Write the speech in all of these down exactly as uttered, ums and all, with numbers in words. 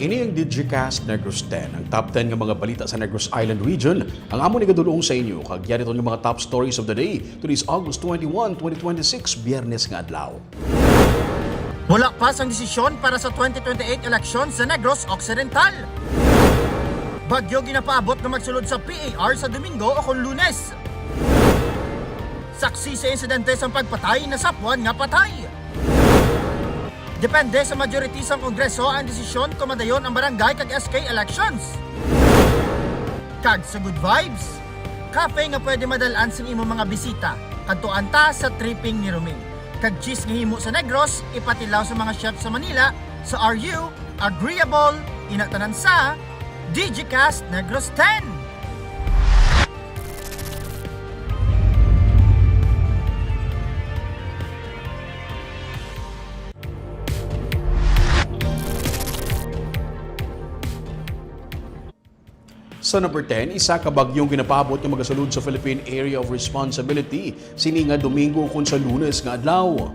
Ini ang Digicast Negros ten, ang top ten nga mga balita sa Negros Island Region. Ang amon igadulong sa inyo, kag yari nga mga top stories of the day. Today is August twenty-one, twenty twenty-six, Biyernes nga adlaw. Wala pa sang desisyon para sa twenty twenty-eight eleksyon sa Negros Occidental. Bagyo ginapaabot nga magsulod sa P A R sa Domingo o kon Lunes. Saksi sa insidente sang pagpatay, nasapwan nga patay. Depende sa majority sang Kongreso ang desisyon kon madayon ang barangay kag S K elections. Kag sa good vibes, cafe nga pwede madal-an sing imo mga bisita. Kadtuan ta sa tripping ni Roming. Kag cheese nga himo sa Negros, ipatilaw sa mga chef sa Manila, sa R U, agreeable, ina tanan sa Digicast Negros ten. Sa number ten, isa ka bagyong ginapaabot nga magasulod sa Philippine Area of Responsibility sini nga Domingo kon sa Lunes nga adlaw.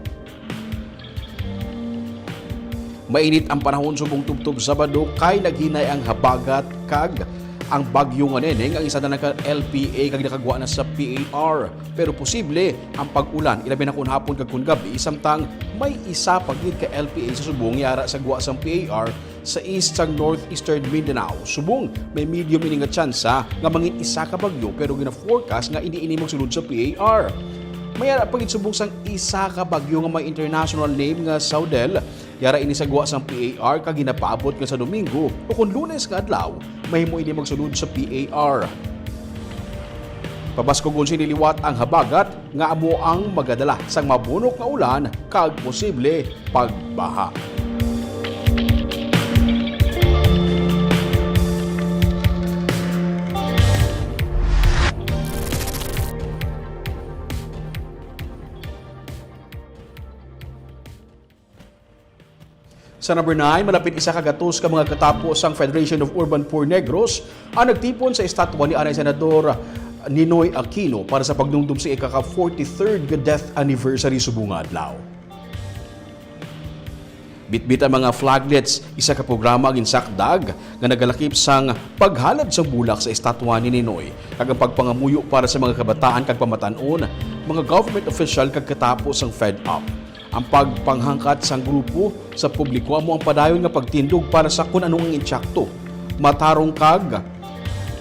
Mainit ang panahon subong tubtob Sabado kay naghinay ang habagat kag ang bagyo nga Neneng ang isa na ka L P A kag nakagwa na sa P A R. Pero posible ang pag-ulan, ilabi na kon hapon kag kon gabi, samtang may isa pa gid ka L P A sa subong yara sa gwa sang P A R sa east sang northeastern Mindanao. Subong may medium ini nga tsansa nga mangin isa ka bagyo, pero gina-forecast nga hindi ini magsulod sa P A R. May ara pa gid subong sang isa ka bagyo nga may international name nga Saudel. Yara ini sa gwa sang P A R kag ginapaabot nga sa Domingo o kon Lunes nga adlaw, mahimo ini magsulod sa P A R. Pabaskugon sini liwat ang habagat nga amo ang magadala sang mabunok nga ulan kag posible pagbaha. Sa number nine, malapit isa ka gatos ka mga katapo sang Federation of Urban Poor Negros ang nagtipon sa estatwa ni anay Senador Ninoy Aquino para sa pagnumdom sa ika ka forty-third nga death anniversary subong nga adlaw. Bitbit ang mga flaglets, isa ka programa ang ginsakdag nga nagalakip sang paghalad sang bulak sa estatwa ni Ninoy kag ang pagpangamuyo para sa mga kabataan kag pamatan-on, mga government official kag katapo sang FedUp. Ang pagpanghangkat sang grupo sa publiko amo ang padayon nga pagtindog para sa kun ano ang insakto, matarong kag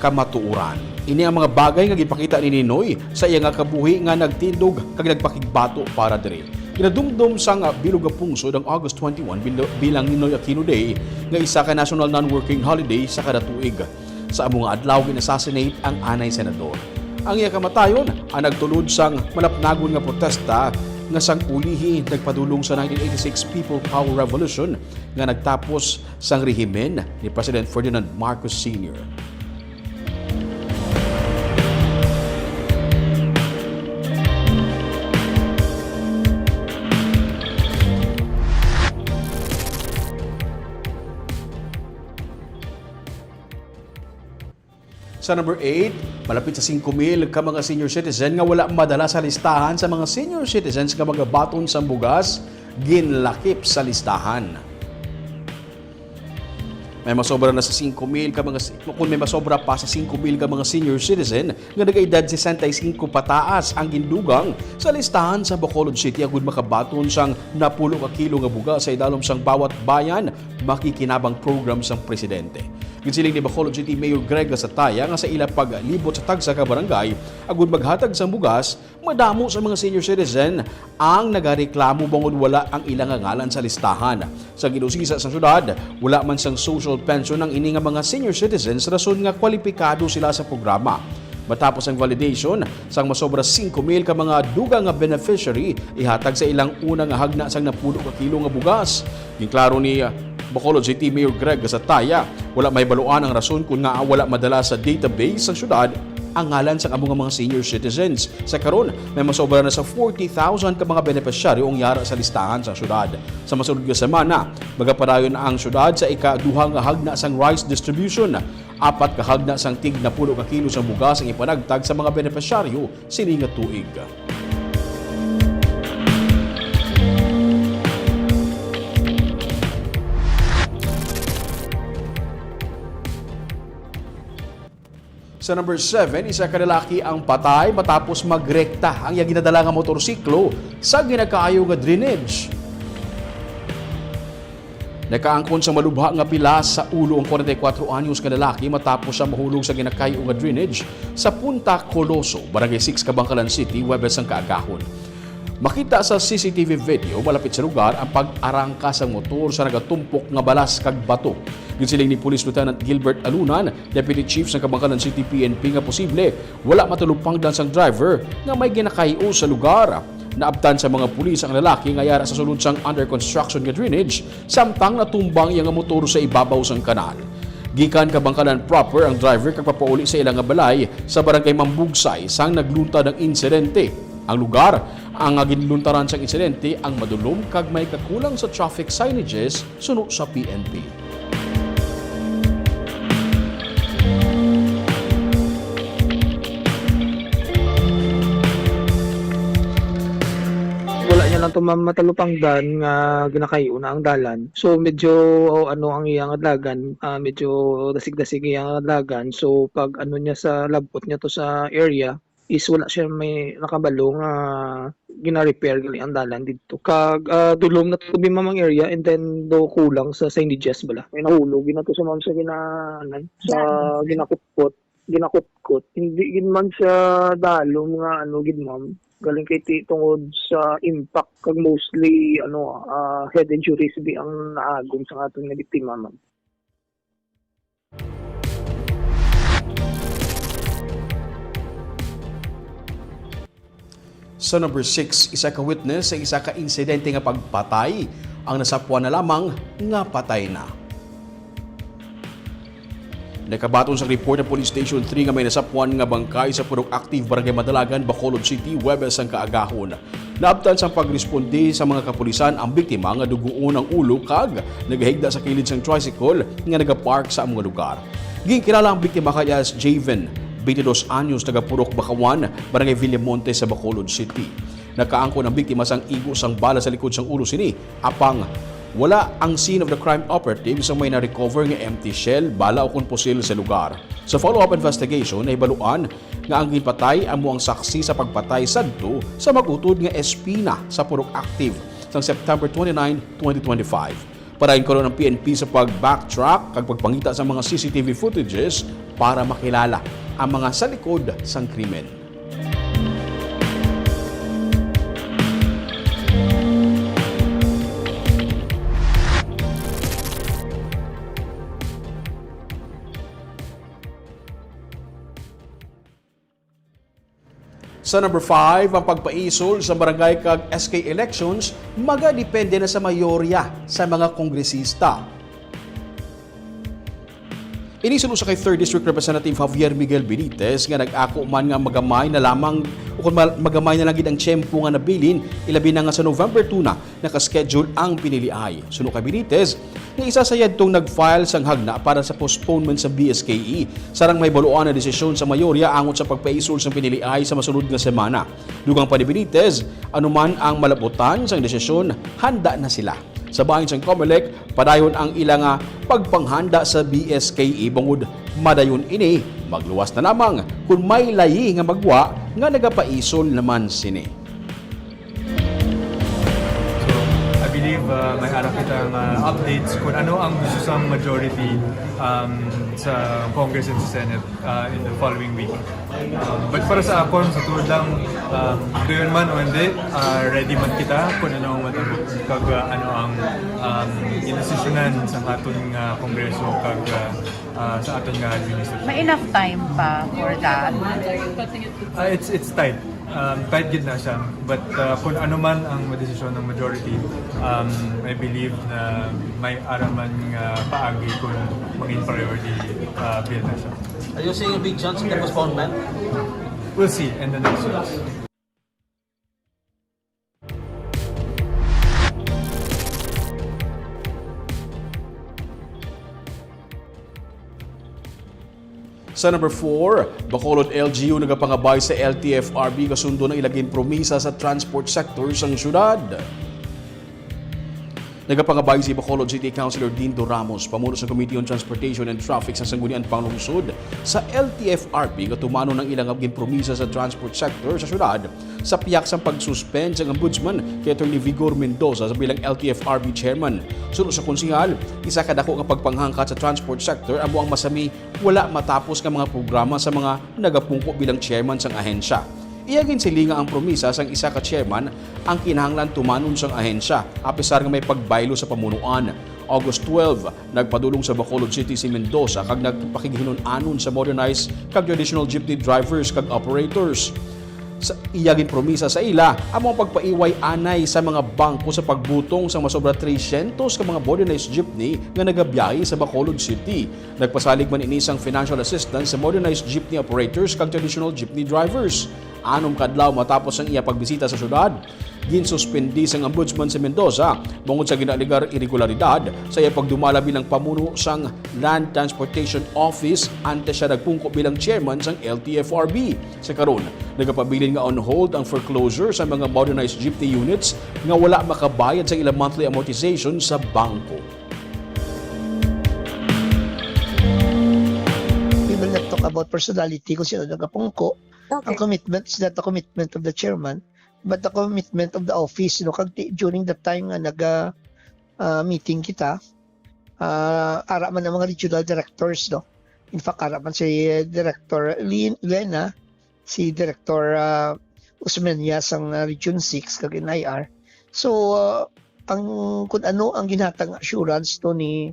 kamatuoran. Ini ang mga bagay nga gipakita ni Ninoy sa iya nga kabuhi nga nagtindog kag nagpakigbato para diri. Ginadumdom sang Bilog nga Pungsod ang August twenty-one bil-, bilang Ninoy Aquino Day, nga isa ka national non-working holiday sa kada tuig. Sa amo nga adlaw, gin-assassinate ang anay senador. Ang iya kamatayon ang nagtulod sang malapnagon nga protesta nga sang ulihi nagpadulong sa nineteen eighty-six People Power Revolution nga nagtapos sang rehimen ni President Ferdinand Marcos Senior. Sa number eight, malapit sa singko mil ka mga senior citizen nga wala madala sa listahan sa mga senior citizens nga magabaton sang bugas ginlakip sa listahan. May masobra na sa singko mil ka mga si-, kung may masobra pa sa singko mil ka mga senior citizen nga nagaedad sesenta y cinco pataas ang gindugang sa listahan sa Bacolod City agud makabaton sang napulo ka kilo nga bugas sa idalom sang Bawat Bayan Makikinabang program sang presidente. Ginsiling ni Bacolod City Mayor Greg Gasataya nga sa ila paglibot sa tagsa ka barangay agud maghatag sang bugas, madamo sa mga senior citizen ang nagareklamo bangod wala ang ila nga ngalan sa listahan. Sa ginusisa sa syudad, wala man sang social pension ang ini nga mga senior citizens rason nga kwalipikado sila sa programa. Matapos ang validation, sang masobra singko mil ka mga dugang nga beneficiary ihatag sa ilang una nga hagna sang napulo ka kilo nga bugas. Ginklaro ni, ah, Bacolod City Mayor Greg Gasataya, wala mahibaluan ang rason kon ngaa wala madala sa database sang syudad ang ngalan sang amo nga mga senior citizens. Sa karon, may masobra na sa forty thousand ka mga benepisyaryo ang yara sa listahan sa syudad. Sa masunod nga semana, magapadayon ang syudad sa ikaduha nga hagna sang rice distribution. Apat ka hagna sang tig napulo ka kilo sang bugas ang ipanagtag sa mga benepisyaryo sini nga tuig. Sa number seven, isa ka lalaki ang patay matapos magrekta ang iya ginadala nga motorsiklo sa ginakaayo nga drainage. Nakaangkon sa malubha nga pilas sa ulo ang forty-four anyos nga lalaki matapos siya mahulog sa ginakaayo nga drainage sa Punta Coloso, Barangay six, Kabankalan City, Huwebes sang kaagahon. Makita sa C C T V video malapit sa lugar ang pag-arangka sang motor sa nagatumpok nga balas kag bato. Ginsiling ni Police Lieutenant Gilbert Alunan, Deputy Chief sa Kabankalan City P N P, nga posible wala matalupangdan sang driver nga may ginakay-o sa lugar. Naabtan sa mga pulis ang lalaki nga yara sa sulod sang under construction nga drainage, samtang natumba ang iya nga motor sa ibabaw sang kanal. Gikan Kabankalan proper ang driver kag papauli sa ila nga balay sa Barangay Mambugsay sang nagluntad ang insidente. Ang lugar ang ginluntaran sang insidente ang madulom kag may kakulang sa traffic signages suno sa P N P. Wala niya lang to, ma'am, matalupangdan nga ginakay-o na ang dalan. So, medyo, ano, ang iyang adlagan, ah, medyo dasig-dasig iyang adlagan. So, pag ano niya sa labot niya to sa area, is wala siya may nakabalo nga gina-repair gali ang dalan didto. Kag, ah, dulom na to bi, ma'am, ang area, and then do kulang sa signages bala. May nahulog gina to sa, ma'am, sa gina-, ano, sa ginakupkot, ginakupkot. Hindi gid man siya dalom nga ano gid, ma'am. Galing kay ti-, tungod sa impact kag mostly, ano, ah, head injuries bi ang naagom sa aton nga biktima, ma'am. Sa number six, isa ka witness sa isa ka insidente nga pagpatay ang nasapwan na lamang nga patay na. Nakabaton sa report ng Police Station three nga may nasapwan nga bangkay sa Purok Active, Barangay Madalagan, Bacolod City, Huwebes sang kaagahon. Naabtan sang pagresponde sa mga kapulisan ang biktima nga dugoon ang ulo kag nagahigda sa kilid sang tricycle nga nagapark sa amo nga lugar. Ginkilala ang biktima kay as Javen, twenty-dos anyos, taga Purok Bakawan, Barangay Villamonte sa Bacolod City. Nakaangkon ang biktima sang igo sang bala sa likod sang ulo sini, apang wala ang scene of the crime operatives ang may na-recover nga empty shell, bala o kon pusil sa lugar. Sa follow-up investigation, nahibaluan nga ang ginpatay amo ang saksi sa pagpatay sadto sa mag-utod nga S P na sa Purok Active sang September twenty-nine, twenty twenty-five. Padayon karon ang P N P sa pag-backtrack kag pagpangita sa mga C C T V footages para makilala ang mga sa likod sang krimen. Sa number five, ang pagpaisol sa barangay kag S K elections magadepende na sa mayorya sa mga kongresista. Ini suno sa kay Third District Representative Javier Miguel Benitez nga nag-ako man nga magamay na lamang o kung mal- magamay na lang gid ang tiyempo nga nabilin, ilabi na nga sa November two na naka-schedule ang piniliay. Suno kay Benitez, nga isa sa yadtong nag-file sang hagna para sa postponement sa B S K E, sarang may baluan na desisyon sa mayorya angot sa pagpaisol sang piniliay sa masunod nga semana. Dugang pa ni Benitez, anuman ang malabutan sang desisyon, handa na sila. Sa bahin sang Comelec, padayon ang ila nga pagpanghanda sa B S K E bangod madayon ini, magluwas na lamang kon may layi nga magwa nga nagapaisol naman sini. So, I believe uh, may ara kita nga updates kung ano ang gusto sang majority um, sa Congress and sa Senate uh, in the following week. Um, but para sa akon, sa tuod lang, um, tuyon man o hindi, uh, ready man kita kung ano ang matabo kag uh, ano ang um, ginasesyonan sa aton nga Kongreso kag uh, uh, sa aton nga administration. May enough time pa for that? Uh, it's it's tight. Um, tight gid na siya. But uh, kung ano man ang madesisyon ng majority, um, I believe na may ara man nga paagi kung maging priority uh, bill na siya. Are you seeing a big chance of the postponement? We'll see in the next weeks. Sa number four, Bacolod L G U nagapangabay sa L T F R B kasundo ng ila ginpromisa sa transport sector sang syudad. Nagapangabay si Bacolod City Councilor Dindo Ramos, pamuno sa Committee on Transportation and Traffic sa Sangguniang Panglungsod, sa L T F R B nga tumanon ang ilang ginpromisa sa transport sector sa syudad sa pihak sang pag-suspend sang Ombudsman kay Attorney Vigor Mendoza sa bilang L T F R B chairman. Suno sa konsehal, isa ka dako nga pagpanghangkat sa transport sector amo ang masami wala matapos nga mga programa sa mga nagapungko bilang chairman sang ahensya. Iya ginsilinga ang promisa sang isa ka chairman ang kinahanglan tumanon sang ahensya, apisar nga may pagbaylo sa pamunuan. August twelve, nagpadulong sa Bacolod City si Mendoza kag nagpakighinun-anon sa modernized kag traditional jeepney drivers kag operators. Sa iya ginpromisa sa ila amo ang pagpaiway anay sa mga bangko sa pagbutong sa masobra tresyentos ka mga modernized jeepney nga nagabiyahe sa Bacolod City. Nagpasalig man ini sang financial assistance sa modernized jeepney operators kag traditional jeepney drivers. Anom ka adlaw matapos ang iya pagbisita sa syudad, ginsuspindi sang Ombudsman si Mendoza bangod sa ginaalegar iregularidad sa iya pagdumala bilang pamuno sang Land Transportation Office antes siya nagpungko bilang chairman sang L T F R B. Sa karon, nagapabilin nga on hold ang foreclosure sa mga modernized jeepney units nga wala makabayad sa ilang monthly amortization sa bangko. We will not talk about personality kung sino nagapungko. Ang Okay. Commitment is not the commitment of the chairman, but the commitment of the office. You know, kag ti- during the time nga naga ah, meeting kita, ah, ara man ang mga regional directors, no? In fact, ara man si, eh, Director Lin-, Lena, si Director, ah, Osmeña sang, ah, Region six kag N I R. So, ah, ang, kung ano ang ginhatag nga assurance to ni,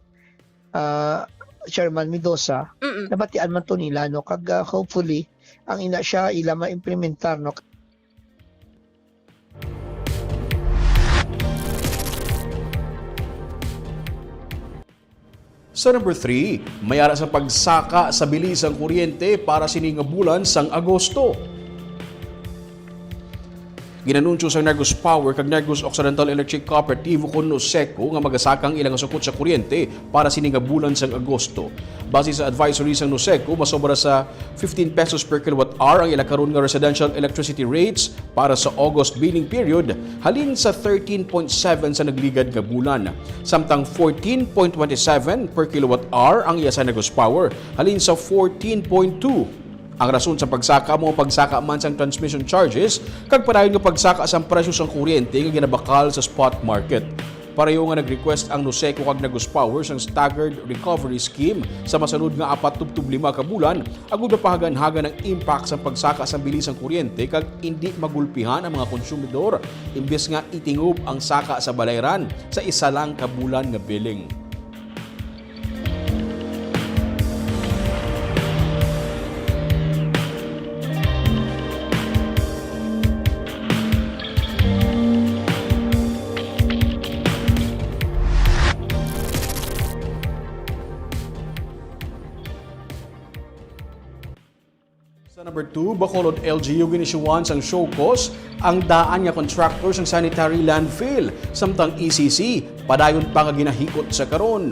ah, Chairman Mendoza, Mm-mm. nabatian man to nila, no? Kag, ah, hopefully, ang ina siya ila ma-implementar, no? Sa number three, may ara sa pagsaka sa bili sang kuryente para sini nga bulan sang Agosto. Ginanunsyo sang Negros Power kag Negros Occidental Electric Cooperative, ukon NOCECO, nga magasaka ang ilang sukot sa kuryente para sini nga bulan sang Agosto. Base sa advisory sang NOCECO, masobra sa fifteen pesos per kilowatt hour ang ila karon nga residential electricity rates para sa August billing period, halin sa thirteen point seven sa nagligad nga bulan. Samtang fourteen point twenty seven per kilowatt hour ang iya sa Negros Power, halin sa fourteen point two. Ang rason sa pagsaka amo ang pagsaka man sang transmission charges kag padayon nga pagsaka sang presyo sang kuryente nga ginabakal sa spot market. Pareho nga nag-request ang NOCECO kag Negros Power sang staggered recovery scheme sa masunod nga apat tubtob lima ka bulan, agud mapahaganhagan ang impact sang pagsaka sang bili sang kuryente kag indi magulpihan ang mga konsumidor, imbes nga itingob ang saka sa balayran sa isa lang ka bulan nga billing. Sa number two, Bacolod L G U ginisyuhan sang show cause ang daan nga contractor sang sanitary landfill, samtang E C C padayon pa nga ginahikot sa karon.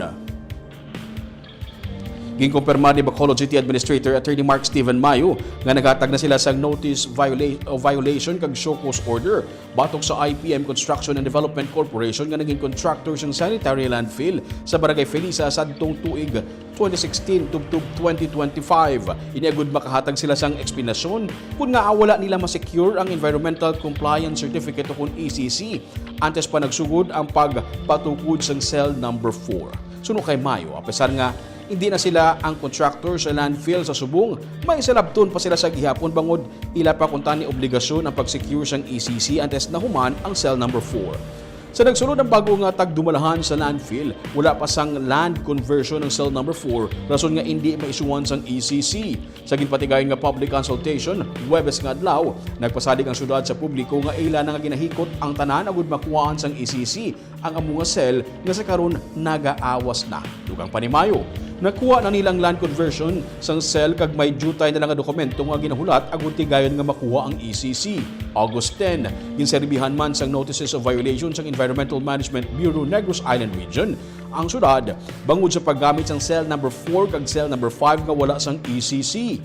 Ginkumpirma ni Bacolod City Administrator Attorney Mark Steven Mayo nga naghatag na sila sang notice viola- of violation kag show cause order batok sa I P M Construction and Development Corporation nga naging contractor sang sanitary landfill sa Barangay Felisa sadtong tuig twenty sixteen tubtob twenty twenty-five. Ini agud makahatag sila sang eksplanasyon kon ngaa wala nila ma-secure ang Environmental Compliance Certificate o kon E C C antes pa nagsugod ang pagpatukod sang cell number four. Suno kay Mayo, apesar nga hindi na sila ang contractor sa landfill sa subong, may salabton pa sila sa gihapon bangod ila pa kuntani obligasyon ang pag-secure sang E C C antes nahuman ang cell number four. Sa nagsulod ang bago nga tagdumalahan sa landfill, wala pa sang land conversion ang cell number four, rason nga indi maisuhan sang E C C. Sa ginpatigayon nga public consultation, Huwebes nga adlaw, nagpasalig ang syudad sa publiko nga ila na nga ginahikot ang tanan agud makuhaan sang E C C ang amo nga cell nga sa karon nagaawas na. Dugang pa ni Mayo, nakuha na nila ang land conversion sang cell kag may diutay na lang nga dokumento nga ginahulat agud tigayon nga makuha ang E C C. August ten, ginserbihan man sang notices of violation sang Environmental Management Bureau Negros Island Region ang syudad bangod sa paggamit sang cell number four kag cell number five nga wala sang E C C.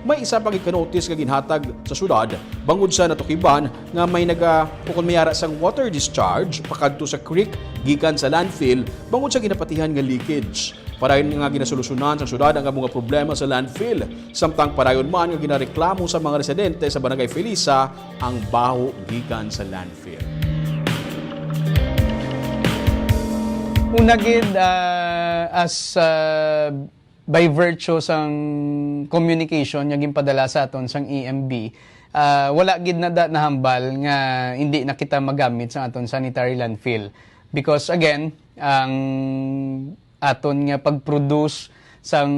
May isa pa gid ka notice nga ginhatag sa syudad bangod sa natukiban nga may naga-, o kon may ara sang water discharge pakadto sa creek gikan sa landfill bangod sa ginapatihan nga leakage. Padayon nga ginasolusyonan sang syudad ang amo nga problema sa landfill, samtang padayon man nga ginareklamo sa mga residente sa Barangay Felisa ang baho gikan sa landfill. Una gid, ah, as, ah, by virtue sang communication nga ginpadala sa aton sang E M B, ah, wala gid na da-, nahambal nga hindi na kita magamit sa aton sanitary landfill. Because again, ang aton nga pag-produce sang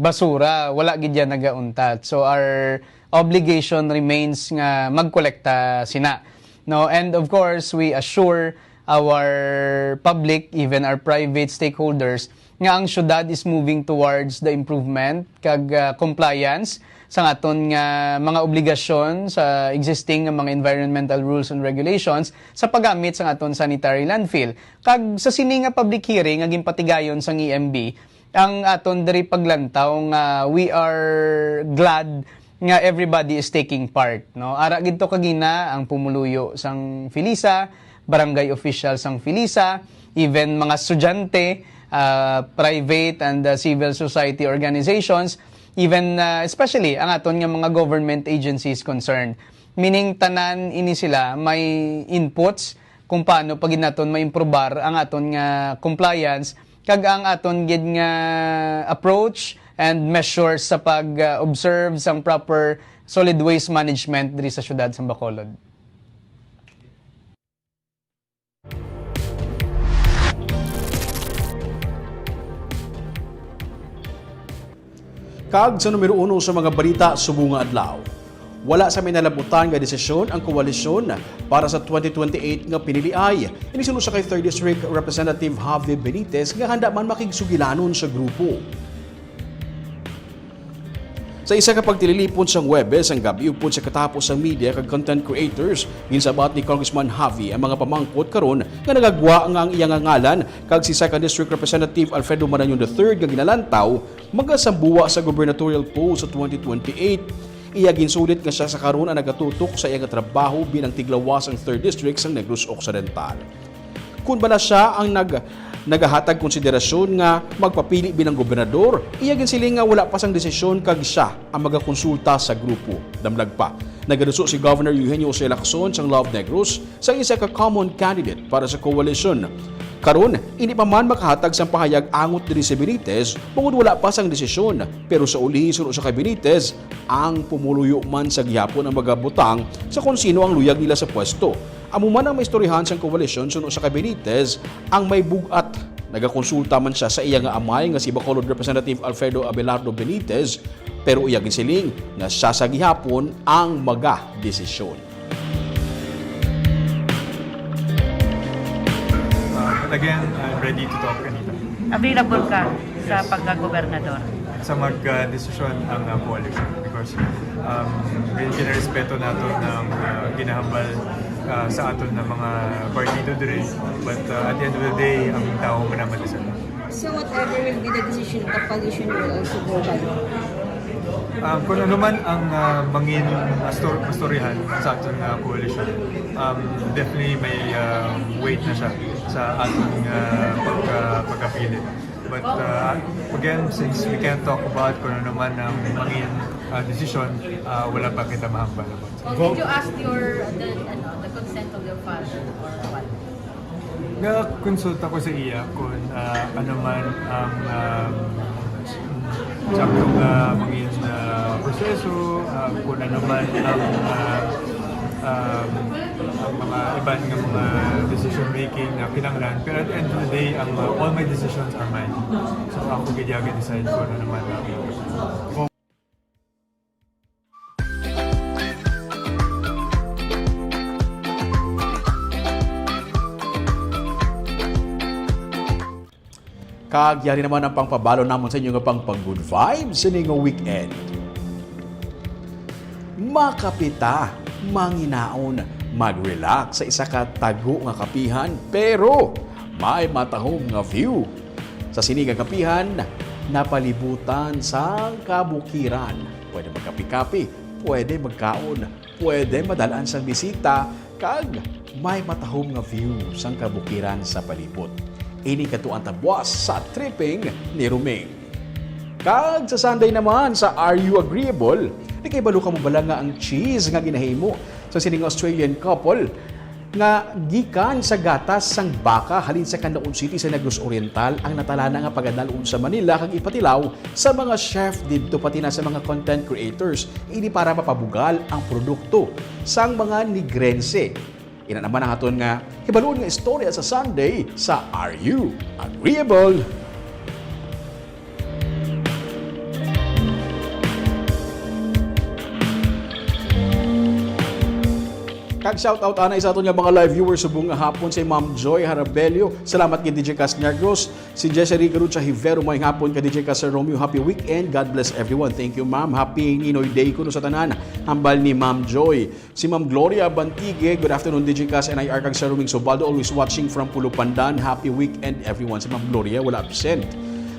basura, wala gid yan nagauntat. So our obligation remains nga magkolekta sina. No, and of course, we assure our public, even our private stakeholders, nga ang syudad is moving towards the improvement kag, ah, compliance sa aton nga mga obligasyon sa existing nga mga environmental rules and regulations sa paggamit sa aton sanitary landfill. Kag sa sini nga public hearing nga ginpatigayon sang E M B, ang aton diri paglantaw nga we are glad nga everybody is taking part, no? Ara gid to kagina ang pumuluyo sang Felisa, barangay official sang Felisa, even mga estudyante, ah, private and, ah, civil society organizations, even, ah, especially ang aton nga mga government agencies concerned. Meaning, tanan ini sila may inputs kung paano pa gid naton maimprobar ang aton nga compliance kag ang aton gid nga approach and measures sa pag-observe sang proper solid waste management diri sa siyudad sang Bacolod. Kag sa numero uno sa mga balita subong nga adlaw, wala sa may nalabutan nga desisyon ang koalisyon para sa twenty twenty-eight nga piniliay. Ini suno sa kay Third District Representative Javi Benitez nga handa man makigsugilanon sa grupo. Sa isa ka pagtililipon sang Huwebes ang gab-i upod sa katapos sang media kag content creators, ginsabat ni Congressman Javi ang mga pamangkot karon nga nagagwa nga ang iya nga ngalan kag si Second District Representative Alfredo Marañon the third nga ginalantaw magasambuwa sa gubernatorial poll sa twenty twenty-eight. Iya ginsulit nga sia sa karon ang nagatutok sa iya nga trabaho bilang tiglawas sang Third District sang Negros Occidental. Kon bala sia ang nag-, nagahatag konsiderasyon nga magpapili bilang gobernador, iya ginsiling nga wala pa sang desisyon kag sia ang magakonsulta sa grupo. Damlag pa, nagaduso si Governor Eugenio Jose Lacson sang Love Negros sang isa ka common candidate para sa coalition. Karon, hindi pa man makahatag sang pahayag angot diri si Benitez bangod wala pa sang desisyon, pero sa uli suno sa kay Benitez, ang pumuluyo man sa gihapon ang magabutang sa kon sino ang luyag nila sa pwesto. Amo man ang maistoryahan sang koalisyon suno sa kay Benitez ang may bug-at. Nagakonsulta man sia sa iya nga amay nga si Bacolod Representative Alfredo Abelardo Benitez, pero iya ginsiling nga sia sa gihapon ang magadesisyon. Uh, but again, I'm ready to talk anytime. Available ka sa pagkagobernador? Sa mag-desisyon ang uh, coalition because um, gin- ginarespeto nato ang uh, ginahambal uh, sa aton na mga partido diri, but uh, at the end of the day, ang tao man ang madesisyon. So whatever will be the decision of the coalition will also go by. Um, kung ano man ang uh, mangin mastor mastoryahan sa aton nga coalition, um, definitely may uh, weight na siya sa aton nga pagka pagkapili. But uh, again, since we can't talk about kung ano man ang mangin uh, desisyon, uh, wala pa kita mahambal about. So, did you ask your the, ano, the consent of your father or what? Nakonsulta ko sa iya kung ah, ano man ang um, saktong uh, mangin uh, proseso, uh, kung ano man ang uh, um, ang mga iban nga mga decision making na kinahanglan. Pero at the end of the day, ang uh, all my decisions are mine. So ako gid ang decide kung ano man ang Kag yari naman ang pangpabalo namon sa inyo nga pang pag-good vibes sini nga weekend. Makapita, manginaon, mag-relax sa isa ka tago nga kapihan, pero may matahom nga view. Sa sini nga kapihan, napalibutan sa kabukiran. Pwede magkapi-kapi, pwede magkaon, pwede madalaan sang bisita, kag may matahom nga view sang kabukiran sa palibot. Ini kadto ang tabuas sa tripping ni Roming. Kag sa Sunday naman, sa Are You Agreeable? Nakahibalo ka mo bala nga ang cheese nga ginahimo sa sining Australian couple nga gikan sa gatas sang baka halin sa Canlaon City sa Negros Oriental ang natalana nga pagadalon sa Manila kag ipatilaw sa mga chef didto, pati na sa mga content creators. Ini para mapabugal ang produkto sang mga Negrense. Ina naman ang aton nga hibalon nga istorya sa Sunday sa Are You Agreeable? Kag shout out anay sa aton nga mga live viewers subong nga hapon, si Ma'am Joy Harabelio. Salamat kay D J Cas Negros. Si Jesse Rigarucha Hivero, may hapon ka D J Cas Sir Romeo. Happy weekend. God bless everyone. Thank you, ma'am. Happy Ninoy Day kuno sa tanan. Hambal ni Ma'am Joy. Si Ma'am Gloria Bantigue, good afternoon, D J Cas and I R kag Sir Roming Subaldo, always watching from Pulupandan. Happy weekend, everyone. Si Ma'am Gloria, wala absent.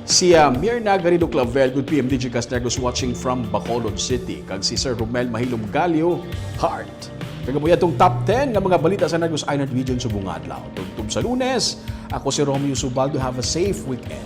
Si ah, Mirna Garrido Clavel, good P M, D J Cas Negros, watching from Bacolod City. Kag si Sir Romel Mahilom Galio, heart. Kag amo atong top ten nga mga balita sa Negros Island Region subong nga adlaw. Tubtob sa Lunes, ako si Romeo Subaldo. Have a safe weekend.